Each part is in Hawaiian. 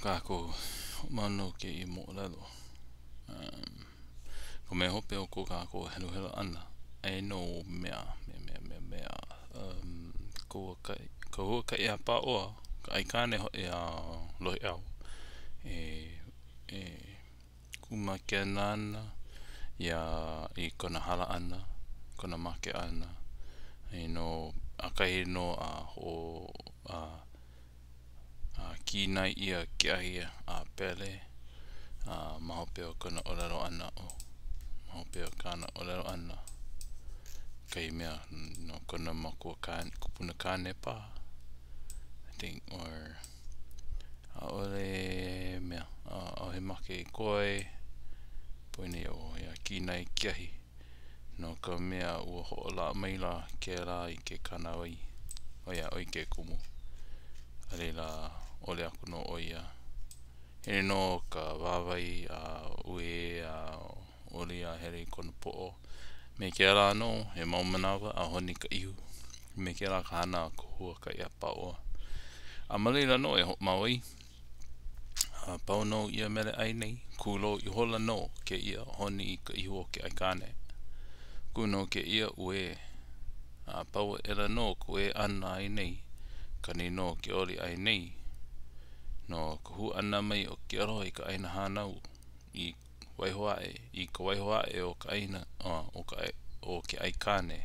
kākou. Hoʻomau nō kēia moʻolelo. Um, ka mea hope o ko kākou heluhelu ʻana, aia nō mea, mea, mea, mea, mea, um, ka huakaʻi, ka huakaʻi a Pāʻoa, ka aikāne hoʻi a Lohiʻau, e, e kūmākena ana iā, i kona hala ʻana, kona make ʻana, i nō, ʻakahi nō a hoʻo, a A kīnai ʻia ke ahi a Pele a ma hope o kona ʻōlelo ʻana, oh, ma hope o kāna ʻōlelo ʻana, kahi mea no kona makua kāne, kupuna kāne paha, I think, or ʻaʻole mea, ʻaʻohe make i koe, poina iaʻu, ia kīnai ke ahi. No ka mea, ua hoʻolaʻa maila kēlā i ke kānāwai, ʻo ia, ʻo ia ke kumu. A laila, ʻole aku nō ʻo ia. Hele nō ka wāwae a uē a oli a hele i kona poʻo. Me kēlā nō, he mau manawa a honi ka ihu. Me kēlā ka hana a ka huakaʻi a Pāʻoa. A ma laila nō e hoʻomau ai. A pau nō ia mele ʻai nei, kūlou ihola nō kēia honi i ka ihu o ke aikāne. Kū nō kēia uē. A pau aʻela nō ka uē ʻana ai nei, kani nō ke oli ai nei. No ka hū ʻana mai o ke aloha i ka ʻāina hānau, i waiho aʻe, i ka waiho aʻe o ka ʻāina, o ka, o ke aikāne.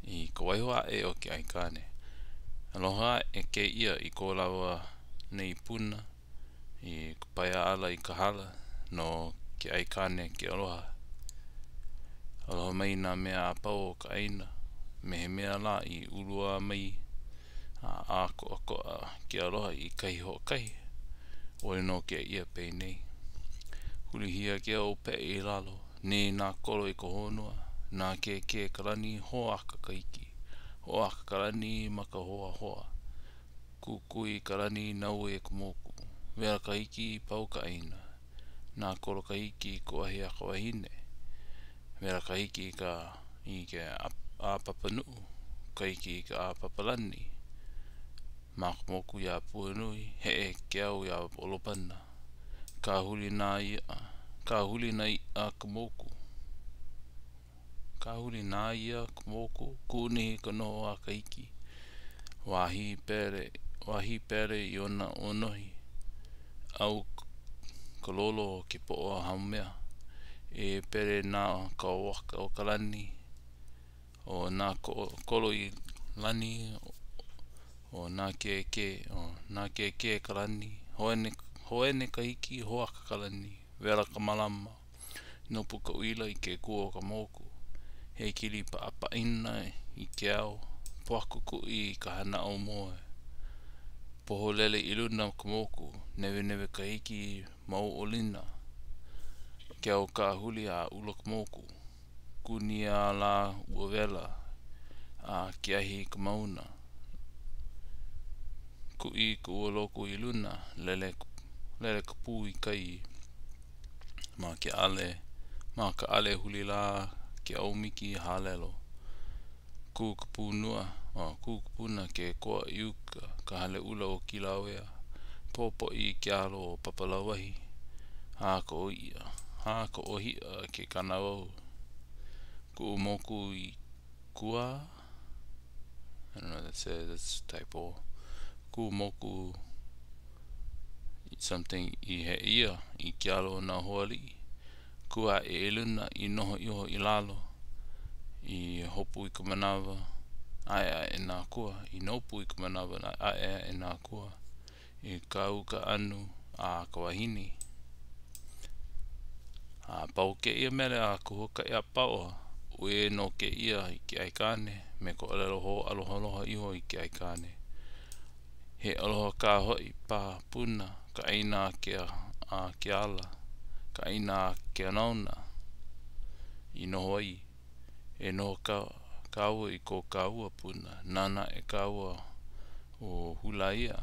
I ka waiho aʻe o ke aikāne. Aloha aʻe kēia i ko lāua nei puna, i ka paea ala i ka hala, no ke aikāne ke aloha. Aloha mai nā mea a pau o ka ʻāina, me he mea lā i uluā mai a ʻākoʻakoʻa ke aloha i kahi hoʻokahi, ʻole nō kēia penei. Hulihia ke ʻōpeʻe i lalo, nē nā kolo i ka honua, nākēkē ka lani, hoʻāka ka iki, hoʻāka ka lani ma ka hoahoa, kukui ka lani, naue ka moku, wela ka hiki, pau ka ʻāina, nākolo ka hiki i ka wahi a ka wahine, wela ka hiki i ka i ke ʻāpapanuʻu, ka hiki i ka ʻāpapalani, ma ka moku iā Puanui, heʻe ke au iā Olopana, kāhuli nā iʻa, kāhuli nā iʻa ka moku, kāhuli nā iʻa ka moku, kūnihi ka noho a ka iki, wahī Pele, wahī Pele i ona ʻōnohi, ʻau ka lolo o ke poʻo a Haumea, e Pele nā ka waka o ka lani, ʻO nā kolo i lani, ʻo nā kēkē, ʻo nā kēkē ka lani, hoene, hoene ka hiki, hoaka ka lani, wela ka malama, nopu ka uila i ke kua o ka moku, hekili paʻapaʻina i ke ao, pohaku kuʻi i ka hana aumoe, poholele i luna o ka moku, newenewe ka hiki mau ʻolina, ke ao kāhuli a ʻula ka moku. Kūnia lā ua wela a ke ahi i ka mauna. Kuʻi ka ua loko i luna, lele, lele ka pū i kai. Ma ke ʻale, ma ka ʻale huli lā ke aumiki hālelo. Kū ka pūnua, oh, kū ka puna ke koa i uka, ka hale ʻula o Kilauea. Popoʻi ke alo o Papalauahi. Hā ka ʻōiʻa, hā ka ʻōhiʻa ke kānāwau. Kuʻu moku i kua. I don't know what that says, that's a typo. Kuʻu moku something i heʻeia i ke alo o nā hoaaliʻi. Kū aʻe i luna, i noho iho i lalo, i hopu i ka manawa, ʻaeʻae nā akua, i nopu i ka manawa, ʻaeʻae nā akua, i kau ka anu a ka wahine. A pau kēia mele a ka huakaʻi a Pāʻoa, uē nō kēia i ke aikāne me ka ʻōlelo hōʻalohaloha iho i ke aikāne. He aloha kā hoʻi paha Puna, ka ʻāina a ke a ke ala, ka ʻāina a ke anauna i noho ai. E noho ka kāua i ko kāua Puna, nānā e kāua o Hulaia.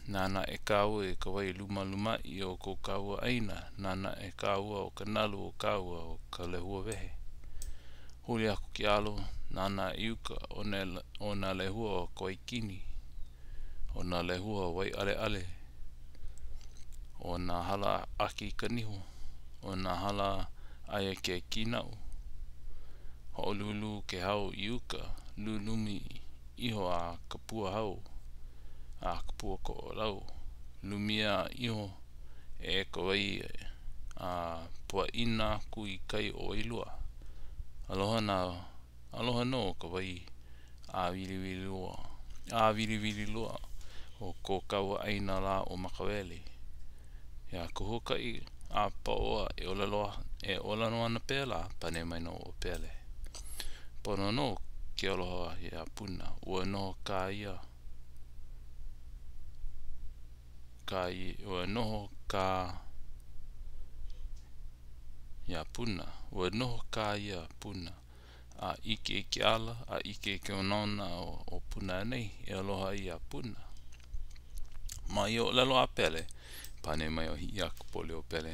Nānā e kāua i ka wai lumalumaʻi o ko kāua ʻāina, nānā e kāua o ka nalu o kāua o ka lehua wehe. Huli aku ke alo, nānā i uka, o nā lehua o Kawaikini. ʻO nā lehua Waiʻaleʻale, ʻo nā hala ʻaki i ka niho, ʻo nā hala aia ke kīnaʻu. Hoʻolūlū ke hau i uka, lulumi iho a ka pua hau, a ka pua koʻolau, lumia iho e ka wai a poaʻina aku i kai o Wailua. Aloha nā, aloha nō ka wai ʻāwiliwili loa, ʻāwiliwili loa o ko kāua ʻāina lā ʻo Makaweli. Iā ka huakaʻi a Paoa e ʻōlelo e ʻōlelo ana pēlā, pane mai nō ʻo Pele. Pono nō ke aloha iā Puna, ua noho kā ia, kā ua noho kā iā Puna, ua noho kā iā Puna. A ʻike i ke ala, a ʻike i ke onaona o Puna nei, e aloha ai iā Puna. Ma ia ʻōlelo a Pele, pane mai ʻo Hiʻiakaikapoliopele,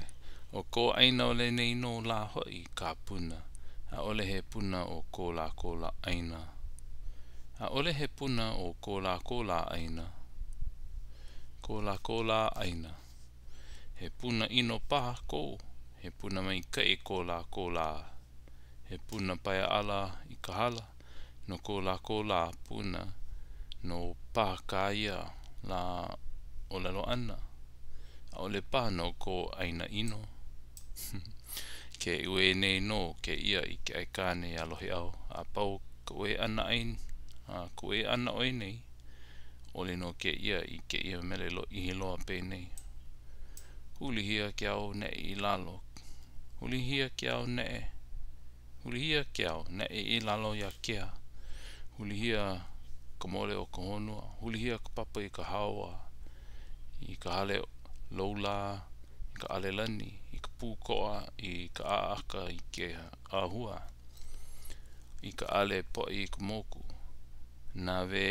ʻO kō ʻāina wale nei nō lā hoʻi kā Puna, ʻaʻole he Puna o ko lākou lā ʻāina. ʻAʻole he Puna o ko lākou lā ʻāina. Ko lākou lā ʻāina. He Puna ʻino paha kou, he Puna maikaʻi ko lākou lā. He Puna pae ala i ka hala, no ko lākou lā Puna nō paha kā ia lā ʻōlelo ʻana. ʻAʻole paha no kō ʻāina ʻino. Ke uē nei nō kēia i ke aikāne iā Lohiʻau, a pau ka uē ʻana ai, a ka uē ʻana ʻoe nei, ʻoli nō kēia i kēia mele lōʻihi loa penei. Hulihia ke ao neʻe i lalo. Hulihia ke ao neʻe. Hulihia ke ao neʻe i lalo iā Kea. Hulihia ka mole o ka honua. Hulihia ka papa i ka hao a i ka hale laulā, i ka ʻalelani, i ka pūkoʻa, i ka ʻaʻaka, i ke ʻāhua, i ka ʻale poʻi i ka moku. Nawe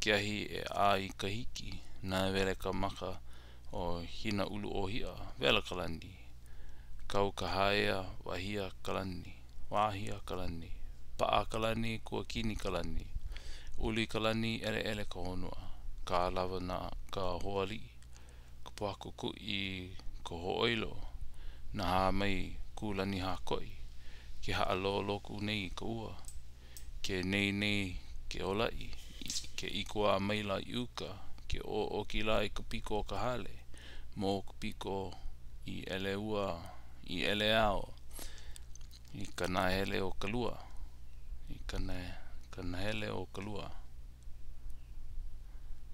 ke ahi e ʻā i ka hiki, nāwele ka maka o Hinaʻuluʻōhiʻa, wela ka lani, kau ka haea, wahia ka lani, wāhia ka lani, paʻa ka lani, kuakini ka lani, uli ka lani, ʻeleʻele ka honua, kālawa nā ka hoaliʻi, ka pōhaku kuʻi ka hoʻoilo, nahā mai Kūlanihākoʻi, ke haʻaloloku nei ka ua, Ke nei nei ke ōlaʻi, ke ʻikuwā maila i uka, ke ʻoʻoki lā i ka piko o ka hale, mō ka piko i ʻEleua, i ʻEleao, i ka nahele o ka lua, i ka ka nahele o ka lua.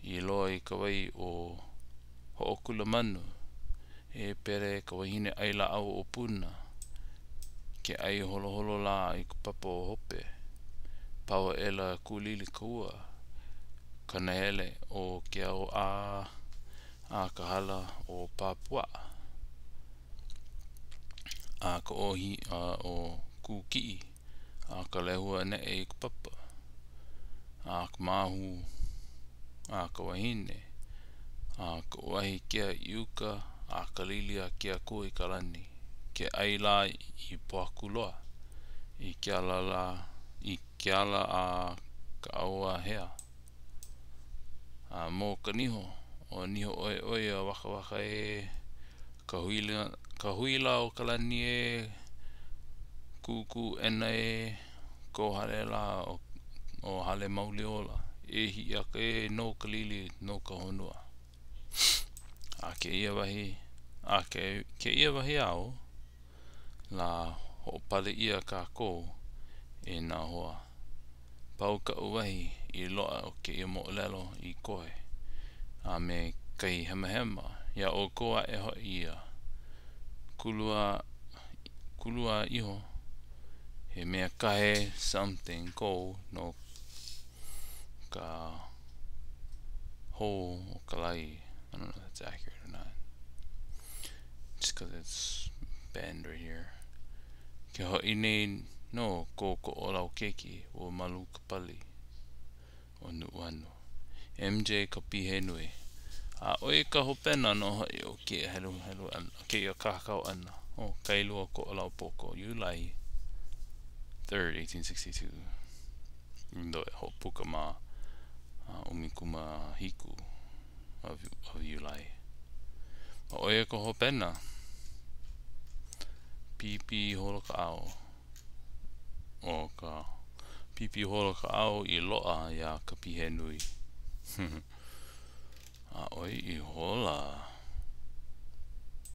I loa i ka wai o Hoʻokulamanu, e Pele ka wahine ʻai lāʻau o Puna, ke ʻai holoholo lā i ka papa o hope. Pau aʻela kūlili ka ua, ka nahele o ke ao a a ka hala o Pāpuaʻa, a ka ʻōhi a ʻo Kūkiʻi, a ka lehua neʻe i ka papa, a ka māhu, a ka wahine, a ka uahi kea i uka, a ka lili a ke akua i ka lani, ke ʻai lā i Pōhakuloa, i ke ala lā, i ke ala a ka ʻauahea. A mō ka niho, ʻo niho ʻoe ʻoe a wakawaka ē, ka huila, ka huila o ka lani ē, kūkū ʻena ē, kō hale lā o, o Hale Mauli Ola, e Hiʻiaka ē, no ka lili, no ka honua. A kēia wahi, a ke, kēia wahi ao, lā hoʻopale ʻia kākou e nā hoa. Pau kaʻu wahi i loaʻa o kēia moʻolelo i koe, a me kahi hemahema, iā ʻoukou aʻe hoʻi ia. Kulua, kulua iho, he mea kahe something kou no ka hou o ka lae. I don't know if that's accurate or not. Just because it's bend right here. Ke hoʻi nei nō kō Koʻolau keiki, ua malu ka pali o Nuʻuanu. MJ Kapihenui. A ʻo ia ka hopena nō hoʻi o kēia heluhelu ʻana, kēia kākau ʻana o Kailua Koʻolaupoko, Iulai 3rd, 1862. Even though e hoʻopuka ma 17. Of, of Iulai. A ʻo ia ka hopena. Pīpī ihola ka ʻao. ʻO ka pīpī ihola ka ʻao i loaʻa iā Kapihe nui. A ʻoi ihola.